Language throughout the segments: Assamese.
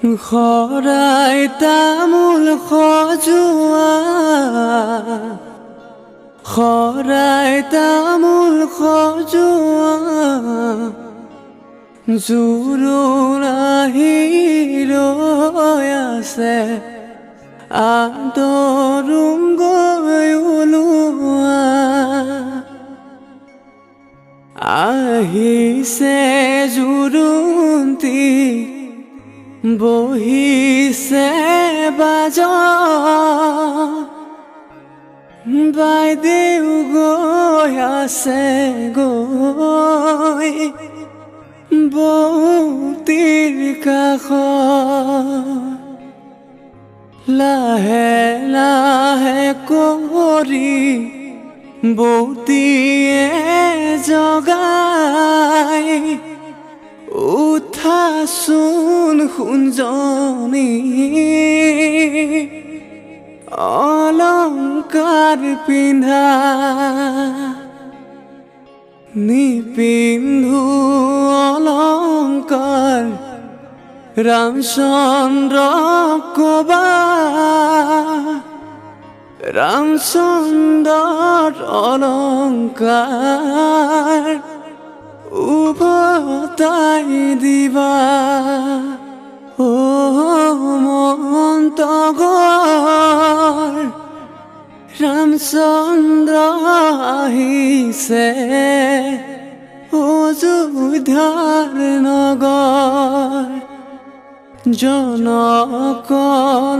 শৰাই তামোল সজোৱা, শৰাই তামোল সজোৱা, জোৰোণ আহি ৰৈ আছে, আদৰুম গৈ ওলোৱা। আহিছে জোৰোণটি, বহিছে বাজ, বাইদেউ গৈ আছে গৈ বৌতিৰ কাষ। লাহে লাহে কৰি বৌতিয়ে জগাই, উঠাচোন সোণজনী, অলংকাৰ পিন্ধা। নিপিন্ধো অলংকাৰ, ৰামচন্দ্ৰ কবা, ৰামচন্দ্ৰৰ অলংকাৰ উভতাই দিবা। ও মন্তগৰ, ৰামচন্দ্ৰ আহিছে অযোধ্যাৰ নগৰ। জনক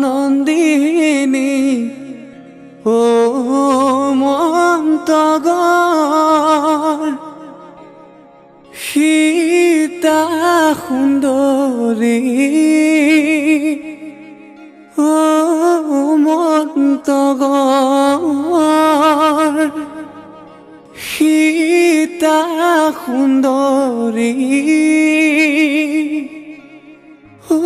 নন্দিনী, ও মন্তগৰ, সীতা সুন্দৰী, ও মন্তগৰ, সীতা সুন্দৰী, ও